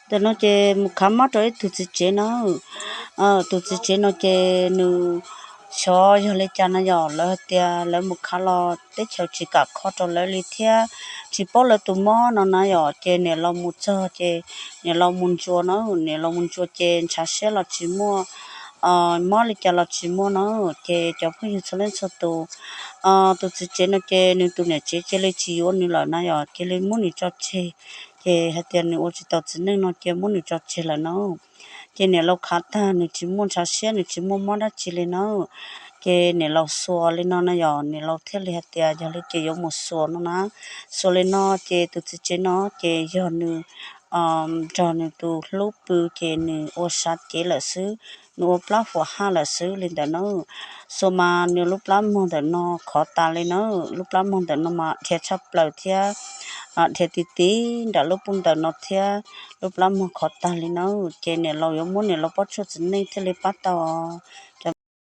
Ntawm no ces mus khav mob rau ib tug txiv tsev no. Tus txiv tsev no ces nws xyov yog li cas no yom, lawv hais tias lawv mus khav los teb chaws tsis kam kho rau lawv li thiab tsis paub lawv tus mob no na yom. Ces niam laus mus txog ces niam laus mus ntsuas na, niam laus mus ntsuas ces ntshav siab los tsis muaj, mob li cas los tsis muaj na. Ces cov phooj ywg txhua leej txhua tus, tus txiv tsev no ces nws tus niam tsev cia li tsis yuav nws lawm na yom, cia li muab nws tso tseg. Ces hais tias nws ua tsis tau txiv neej no cia muab nws tso tseg lawm na. Ces niam laus khav tag nws tsis muaj ntshav siab, nws tsis muaj mob dab tsi li na. Ces niam laus xuas li no na yom, niam laus thiaj li hais tias yog li ces yuav mus xuas no na. Xuas li no ces tus txiv tsev no ces yog nws nrog nws tus hlub pw ces nws ua sav cev lawm xwb, nws ua plab huam haj lawm xwb li ntawm na. Xuas mas nws lub plab mog ntawm no khov tas li na, lub plab mog ntawm no mas dhia tshaj plaws thiab, dhia ti ti nram lub puj ntawm no thiab, lub plab mog khov tag li na. Ces niam laus yuav muab niam laus pob tshuaj txiv neej thiaj li pab tau.